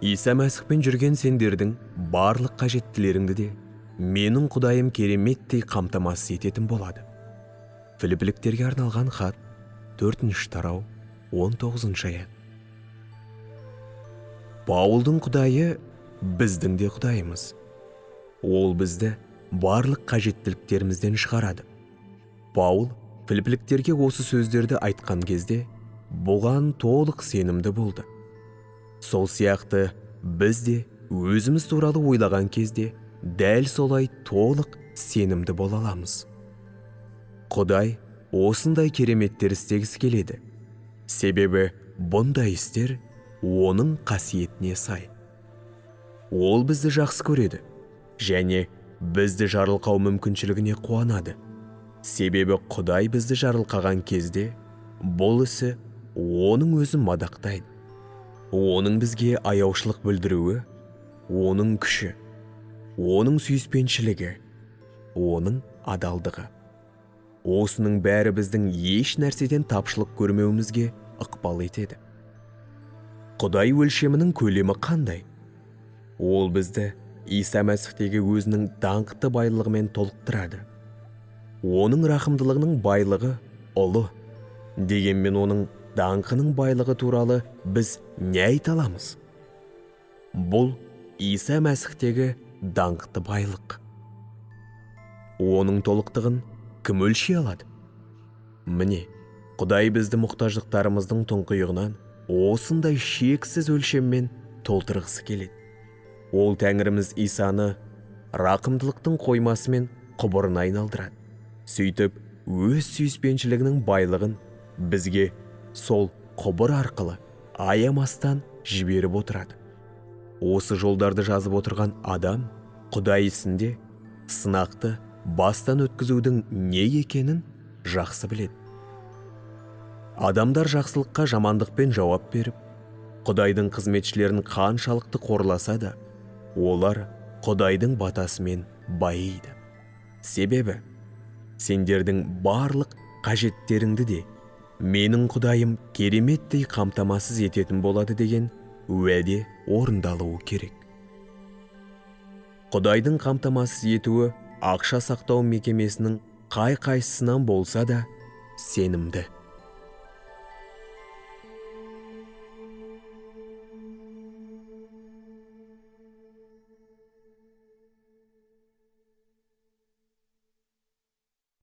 Иса Мәсіхпен жүрген сендердің барлық қажеттілеріңді де менің Құдайым кереметтей қамтамасыз ететін болады. Филиппіліктерге арналған хат, 4 тарау, 19 аят. Паулдың Құдайы біздің де Құдайымыз. Ол бізді барлық қажеттіліктерімізден шығарады. Паул филиппіліктерге осы сөздерді айтқан кезде бұған толық сенімді болды. Сол сияқты біз де өзіміз туралы ойлаған кезде дәл солай толық сенімді бола аламыз. Құдай осындай кереметтер істегісі келеді. Себебі бұндай істер оның қасиетіне сай. Ол бізді жақсы көреді және бізді жарылқау мүмкіншілігіне қуанады. Себебі Құдай бізді жарылқаған кезде бұл ісі оның өзін мадақтайды. Оның бізге аяушылық білдіруі, оның күші, оның сүйіспеншілігі, оның адалдығы. Осының бәрі біздің еш нәрседен тапшылық көрмеуімізге ықпал етеді. Құдай өлшемінің көлемі қандай? Ол бізді Иса Мәсіхтегі өзінің даңқты байлығымен толықтырады. Оның рақымдылығының байлығы ұлы. Дегенмен оның даңқының байлығы туралы біз не айта аламыз? Бұл Иса Мәсіхтегі даңқты байлық. Оның толықтығын кім өлшей алады? Міне, Құдай бізді мұқтаждықтарымыздың тұңғиығынан осындай шексіз өлшеммен толтырғысы келеді. Ол Тәңіріміз Исаны рақымдылықтың қоймасы мен құбырына айналдырады. Сөйтіп, өз сүйіспеншілігінің байлығын бізге сол құбыр арқылы аямастан жіберіп отырады. Осы жолдарды жазып отырған адам Құдай ісінде сынақты бастан өткізудің не екенін жақсы біледі. Адамдар жақсылыққа жамандықпен жауап беріп, Құдайдың қызметшілерін қаншалықты қорласа да, олар Құдайдың батасымен байиды. Себебі сендердің барлық қажеттеріңді де менің Құдайым кереметтей қамтамасыз ететін болады деген уәде орындалуы керек. Құдайдың қамтамасыз етуі ақша сақтау мекемесінің қай-қайсысынан болса да сенімді.